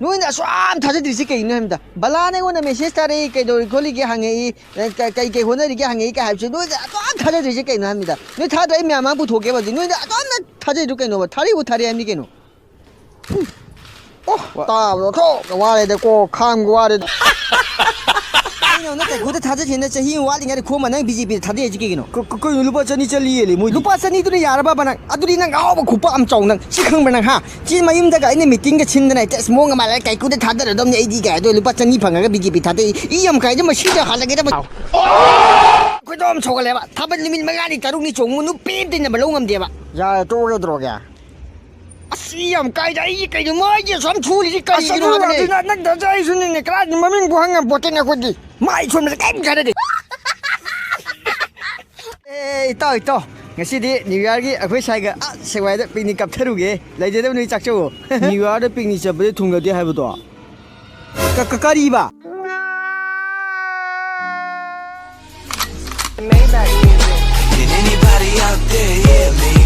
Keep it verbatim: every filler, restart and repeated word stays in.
ꯅꯣꯏꯅ ꯑꯁꯨꯛ ꯌꯥꯝ ꯊꯥꯖꯗ꯭ꯔꯤꯁꯦ ꯀꯩꯒꯤꯅꯣ ꯍꯥꯏꯕꯗ? ꯕꯂꯥꯅ ꯑꯩꯉꯣꯟꯗ ꯃꯦꯁꯦꯖ ꯊꯥꯔꯛꯏ, "ꯀꯩꯗꯧꯔꯤ ꯈꯣꯠꯂꯤꯒꯦ?" ꯍꯪꯉꯛꯏ, "ꯀ-, ꯀ-, ꯀꯩ ꯀꯩ ꯍꯣꯠꯅꯔꯤꯒꯦ?" ꯍꯪꯉꯛꯏ ꯀꯥꯏ ꯍꯥꯏꯕꯁꯦ ꯅꯣꯏꯅ ꯑꯁꯨꯛ ꯌꯥꯝ ꯊꯥꯖꯗ꯭ꯔꯤꯁꯦ ꯀꯩꯅꯣ ꯍꯥꯏꯕꯅꯤꯗ? ꯅꯣꯏ ꯊꯥꯗ꯭ꯔ ꯑꯩ ꯃꯌꯥꯝ ꯃꯥꯡ ꯄꯨꯊꯣꯛꯀꯦꯕ ꯍꯧꯖꯤꯛ꯫ ꯅꯣꯏꯅ ꯑꯁꯨꯛ ꯌꯥꯝꯅ ꯊꯥꯖꯩꯗꯣ ꯀꯩꯅꯣꯕ? ꯊꯥꯔꯛꯏꯕꯨ ꯊꯥꯔꯛꯑꯦ ꯍꯥꯏꯕꯅꯤ ꯀꯩꯅꯣ꯫ ꯑꯣ, ꯇꯥꯕꯗꯣ ꯊꯣꯛꯅ ꯋꯥꯔꯦꯗ, ꯀꯣ ꯈꯥꯡꯕ ꯋꯥꯔꯦꯗ꯫ ꯑꯩꯅ ꯅꯪ ꯀꯩꯒꯨꯗ ꯊꯥꯖꯈꯤꯅ ꯆꯍꯤ ꯑꯃ ꯋꯥꯠꯂꯤꯉꯩꯗ ꯈꯣꯝꯃ ꯅꯪ ꯕꯤ ꯖꯦ ꯄꯤꯗ ꯊꯥꯗꯩ ꯍꯥꯏꯁꯤ ꯀꯩꯒꯤꯅꯣ? ꯀ-, ꯀ-, ꯀꯩꯅꯣ ꯂꯨꯄꯥ ꯆꯅꯤ ꯆꯠꯂꯤ ꯌꯦꯜꯂꯤ ꯃꯣꯏꯗꯤ? ꯂꯨꯄꯥ ꯆꯅꯤꯗꯨꯅ ꯌꯥꯔꯕꯕ ꯅꯪ? ꯑꯗꯨꯗꯤ ꯅꯪ ꯑꯍꯥꯎꯕ ꯈꯨꯄꯥꯛ ꯑꯃ ꯆꯥꯎ ꯅꯪ꯫ ꯁꯤ ꯈꯪꯕ꯭ꯔꯥ ꯅꯪ, ꯍꯥ? ꯁꯤ ꯃꯌꯨꯝꯗꯒ ꯑꯩꯅ ꯃꯤꯇꯤꯡꯒ ꯁꯤꯟꯗꯅ ꯍꯦꯛꯇ ꯑꯁ ꯃꯑꯣꯡ ꯑꯃ ꯂꯩ, ꯀꯩꯀꯨꯗ ꯊꯥꯗꯔꯗꯕꯅꯤ ꯑꯩꯗꯤ ꯀꯥꯏ꯫ ꯑꯗꯣ ꯂꯨꯄꯥ ꯆꯅꯤ ꯐꯪꯉꯒ ꯕꯤ ꯖꯦ ꯄꯤ ꯊꯥꯗꯩ꯫ ꯏ ꯌꯥꯝ ꯀꯥꯏꯗ ꯃꯁꯤꯗ ꯍꯜꯂꯒꯦꯗꯕ꯫ ꯈꯣꯏꯗꯧ ꯌꯥꯝ ꯁꯧꯒꯠꯂꯦꯕ꯫ ꯊꯥꯕꯜ ꯅꯨꯃꯤꯠ ꯃꯉꯥꯅꯤ ꯇꯔꯨꯛꯅꯤ ꯆꯣꯡꯉꯨ ꯅꯨꯄꯤ ꯑꯝꯇ ꯏꯟꯅꯕ ꯂꯧ ꯉꯝꯗꯦꯕ꯫ ꯌꯥꯔꯦ, ꯇꯣꯛꯑꯒꯦ ꯇꯧꯔꯒꯦ꯫ ꯑꯁ ꯏ ꯌꯥꯝ ꯀꯥꯏꯗ ꯑꯩꯒꯤ ꯀꯩꯅꯣ ꯃꯣꯏꯒꯤ ꯑꯁꯨꯛ ꯌꯥꯝ ꯊꯨꯔꯤꯁꯤ ꯑꯁ ꯀꯔꯤꯒꯤꯅꯣ ꯑꯗꯨ ꯍꯥꯏꯕꯅꯦ? ꯑꯗꯨ ꯅ-, ꯅꯠꯇ꯭ꯔꯁꯨ ꯑꯩꯁꯨꯅꯤꯅꯦ, ꯀꯗꯥꯏꯗ ꯃꯃꯤꯡꯕꯨ ꯍꯪ ꯉꯝꯄꯣꯠꯇꯦꯅꯦ ꯑꯩꯈꯣꯏꯗꯤ꯫ ꯃꯥꯏ ꯁꯣꯝꯗ ꯀꯔꯤꯝ ꯀꯥꯟꯅꯗꯦ꯫ ꯑꯦ, ꯏꯇꯥꯎ, ꯏꯇꯥꯎ, ꯉꯁꯤꯗꯤ ꯅ꯭ꯌꯨ ꯌꯥꯔꯒꯤ ꯑꯩꯈꯣꯏ ꯁ꯭ꯋꯥꯏꯒ, ꯑ, ꯁꯦꯛꯃꯥꯏꯗ ꯄꯤꯛꯅꯤꯛ ꯀꯥꯞꯊꯔꯨꯒꯦ꯫ ꯂꯩꯖꯗꯕ ꯅꯣꯏ ꯆꯥꯛꯆꯧꯋꯣ꯫ ꯅ꯭ꯌꯨ ꯌꯥꯔꯗ ꯄꯤꯛꯅꯤꯛ ꯆꯠꯄꯗꯤ ꯊꯨꯡꯅꯗꯦ ꯍꯥꯏꯕꯗꯣ? ꯀ-, ꯀ-, ꯀꯔꯤꯕ? Maybach music. Can anybody out there hear me?